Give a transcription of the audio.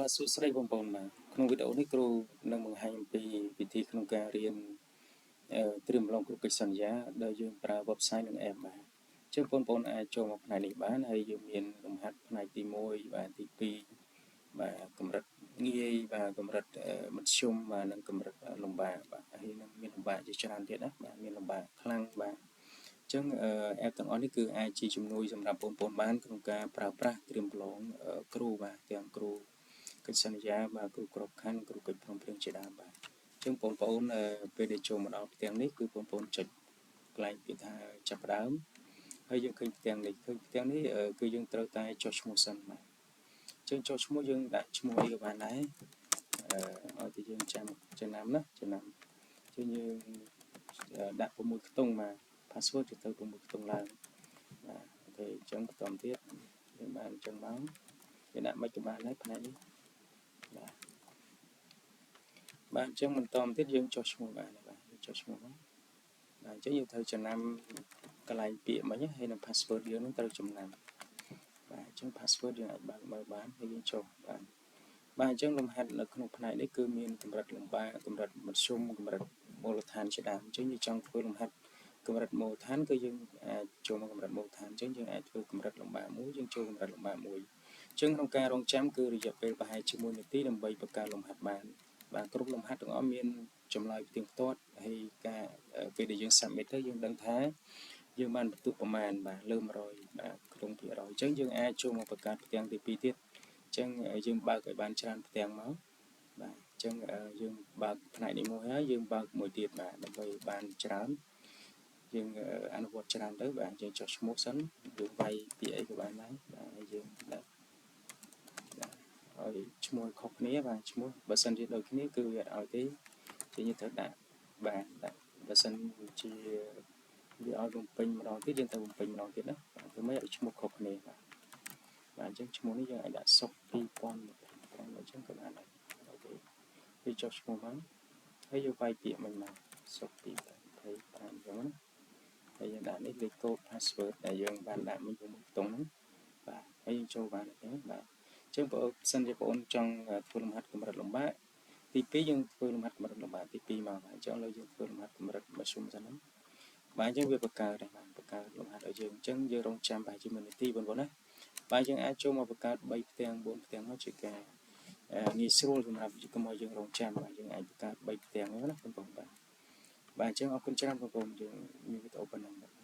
បាទសួស្តីបងប្អូនបាទក្នុងវីដេអូនេះគ្រូនឹងបង្ហាញអំពីវិធីក្នុងការរៀនត្រៀមប្រឡងគ្រូកិច្ចសន្យាដោយយើងប្រើ website និង app បាទអញ្ចឹងបងប្អូនអាចចូលមកផ្នែកនេះបានហើយយើងមានលំហាត់ផ្នែកទី1បាទទី2បាទកម្រិតងាយបាទកម្រិតមធ្យមបាទនិងកម្រិតលំបាកបាទហើយនឹងមានលំបាកជាច្រើនទៀតណាបាទមានលំបាកខ្លាំងបាទអញ្ចឹង app ទាំងអស់នេះគឺអាចជាជំនួយសម្រាប់បងប្អូនបានក្នុងការប្រើប្រាស់ត្រៀមប្រឡងគ្រូបាទទាំងគ្រូកិច្ចសន្យាបាទគ្រូក្របខ័ណ្ឌគ្រូកិច្ចព្រមព្រៀងជាដើមបាទអញ្ចឹងបងប្អូនពេលដែលចូលមកដល់ផ្ទាំងនេះគឺបងប្អូនចុចកន្លែងពាក្យថាចាប់ផ្ដើមហើយយើងឃើញផ្ទាំងនេះឃើញផ្ទាំងនេះគឺយើងត្រូវតែចុះឈ្មោះសិនបាទអញ្ចឹងចុះឈ្មោះយើងដាក់ឈ្មោះអីក៏បានដែរអឺឲ្យតែយើងចាំចំណាំណាចំណាំអញ្ចឹងយើងដាក់6ខ្ទង់បាទ password ទៅទៅ6ខ្ទង់ឡើងបាទ OK អញ្ចឹងបន្តទៀតយើងបានអញ្ចឹងមកយើងដាក់មិនក៏បានដែរផ្នែកនេះបាទបាទអញ្ចឹងបន្តមកទៀតយើងចុះឈ្មោះបានបាទយើងចុះឈ្មោះមកបាទអញ្ចឹងយើងត្រូវចំណាំកន្លែងពាក្យមិញហើយនឹង password យើងនឹងត្រូវចំណាំបាទអញ្ចឹង password យើងអាចបើកមើលបានហើយយើងចុះបាទបាទអញ្ចឹងលំហាត់នៅក្នុងផ្នែកនេះគឺមានកម្រិតលំបាកកម្រិតមធ្យមកម្រិតមូលដ្ឋានជាដើមអញ្ចឹងយើងចង់ធ្វើលំហាត់កម្រិតមូលដ្ឋានគឺយើងអាចចូលមកកម្រិតមូលដ្ឋានអញ្ចឹងយើងអាចធ្វើកម្រិតលំបាកមួយយើងចូលកម្រិតលំបាកមួយអញ្ចឹងក្នុងការរងចាំគឺរយៈពេលប្រហែលជា1នាទីដើម្បីបង្កើតលំហាត់បានបាទគ្រប់លំហាត់ទាំងអស់មានចម្លើយផ្ទៀងផ្ទាត់ហើយការពេលដែលយើង submit ទៅយើងដឹងថាយើងបានបន្ទុកប្រមាណបាទលើ100បាទក្នុងភាគរយអញ្ចឹងយើងអាចចូលមកបង្កើតផ្ទាំងទី2ទៀតអញ្ចឹងយើងបើកឲ្យបានច្រើនផ្ទាំងមកបាទអញ្ចឹងយើងបើកផ្នែកនេះមួយហើយយើងបើកមួយទៀតបាទដើម្បីបានច្រើនយើងអនុវត្តច្រើនទៅបាទយើងចុះឈ្មោះសិនយើងវាយពាក្យអីក៏បានដែរបាទហើយយើងដាក់ឲ្យឈ្មោះខុសគ្នាបាទឈ្មោះបើសិនជាដូចគ្នាគឺវាអត់ឲ្យទេជាយើងត្រូវដាក់បាទដាក់បើសិនជាវាឲ្យបំពេញម្ដងទៀតយើងត្រូវបំពេញម្ដងទៀតណាបាទធ្វើម៉េចឲ្យឈ្មោះខុសគ្នាបាទបាទអញ្ចឹងឈ្មោះនេះយើងអាចដាក់សុក2025អញ្ចឹងក៏បានដែរ OK វាចុះឈ្មោះមកហើយយើងវាយពាក្យមិញមកសុក2025អញ្ចឹងណាហើយយើងដាក់នេះលេខកូដ password ដែលយើងបានដាក់មិញ6ខ្ទង់ហ្នឹងបាទហើយយើងចូលបានទេបាទអញ្ចឹងបើសិនជាបងអូនចង់ធ្វើលំហាត់កម្រិតលំបាកទី2យើងធ្វើលំហាត់កម្រិតលំបាកទី2មកបាទអញ្ចឹងឥឡូវយើងធ្វើលំហាត់កម្រិតមធ្យមសិនហ្នឹងបាទអញ្ចឹងវាបង្កើតដែរបាទបង្កើតលំហាត់ឲ្យយើងអញ្ចឹងយើងរងចាំប្រហែលជា1នាទីបងប្អូនណាបាទយើងអាចចូលមកបង្កើត3ផ្ទាំង4ផ្ទាំងមកជាការងាយស្រួលសម្រាប់កុំឲ្យយើងរងចាំបាទយើងអាចបង្កើត3ផ្ទាំងហ្នឹងណាបងប្អូនបាទបាទអញ្ចឹងអរគុណច្រើនបងប្អូនយើងមានវីដេអូប៉ុណ្ណឹងបាទ។